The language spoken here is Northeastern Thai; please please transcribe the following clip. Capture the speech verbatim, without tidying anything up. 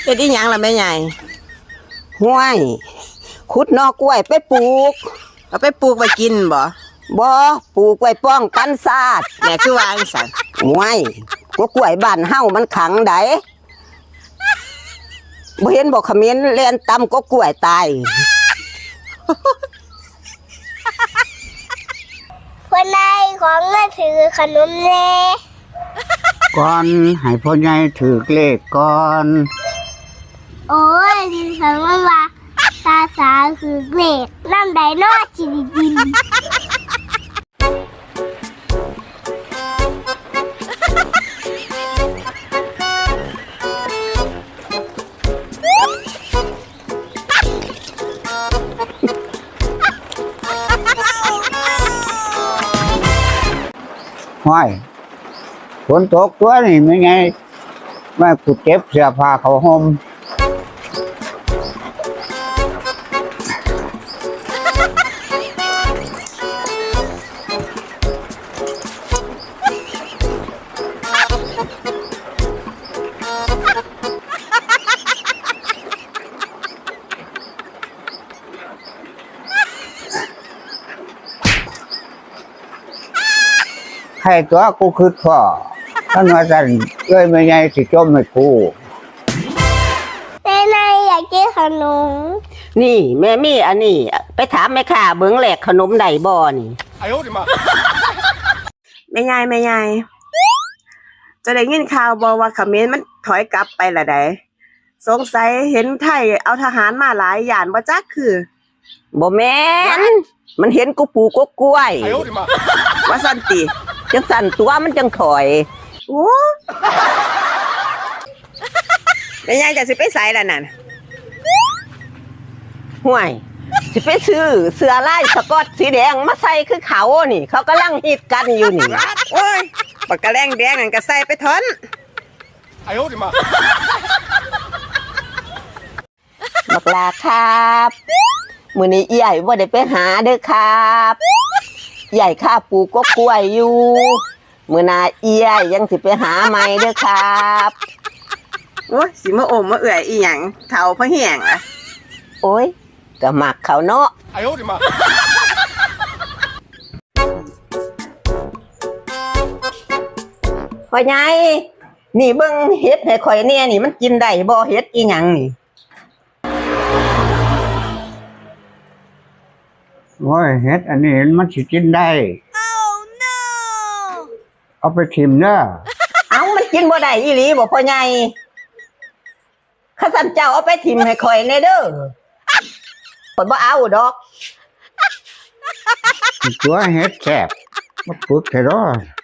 ฮ็ดอีหยังล่ะแม่ใหญ่ ห้วย ขุดหน่อกล้วยไปปลูก เอาไปปลูกไว้กินบ่ บ่ ปลูกไว้ป้องกันชาติ แม่คือว่าจั่งซั้น ห้วย ก็กล้วยบ้านเฮามันขังได๋ บ่เห็นบ่เขมรแล่นตำก็กล้วยตาย พ่อใหญ่ ขอเงินซื้อขนมแหน่ ก่อน ให้พ่อใหญ่ถืกเลขก่อน โอ้ย ดิฉันว่า ว่า ตาสาถืกเลข นำใดน้อสิได้กิน ห้วย ฝนตกตั๊วนี่แม่ใหญ่ มากูเก็บเสื้อผ้าเข้าห่ม ไคตั๊วกูคิดพ้อ คันว่าซั่น เอื้อยแม่ใหญ่สิจ่มให้กู แม่ใหญ่อยากกินขนม นี่แม่มีอันนี้ ไปถามแม่ค้าเบิ่งแลกขนมได้บ่นี่ แม่ใหญ่ แม่ใหญ่ เจ้าได้ยินข่าวบ่ว่าเขมรมันถอยกลับไปละใด๋ สงสัยเห็นไทยเอาทหารมาหลาย ย้านบ่จักคือ บ่แม่น มันเห็นกูปลูกกกล้วย ว่าซั่นติ จั่งซั่นตั๊วมันจั่งถอย โอ้ แม่ใหญ่จะสิไปไสล่ะนั่น ห้วย สิไปซื้อเสื้อลายสก๊อตสีแดงมาใส่คือเขานี่ เขากำลังฮิตกันอยู่นี่ โอ้ย บักกะแลงแดงนั่นก็ใส่ไปเถาะ บักหล้าครับ มื้อนี้เอื้อยบ่ได้ไปหาเด้อครับ เอื้อยข้าปลูกกกล้วยอยู่ มื้อหน้าเอื้อยยังสิไปหาใหม่เด้อครับ โอ้ย สิมาโอ้มมาเอื้อยอีหยัง เฒ่าพอแฮงละ โอ้ย ก็มักเขาเนาะ พ่อใหญ่ นี่เบิ่งเห็ดให้ข้อยแหน่นี่ มันกินได้บ่ เห็ดอีหยังนี่ โอ้ย เห็ดอันนี้มันสิกินได้ เอาไปถิ่มเด้อ เอ้า มันกินบ่ได้อีหลีบ่พ่อใหญ่ คันซั้นเจ้าเอาไปถิ่มให้ข้อยแหน่เด้อ ข้อยบ่เอาดอก ตั๊วเห็ดแซ่บ มาปึกแท้ดอก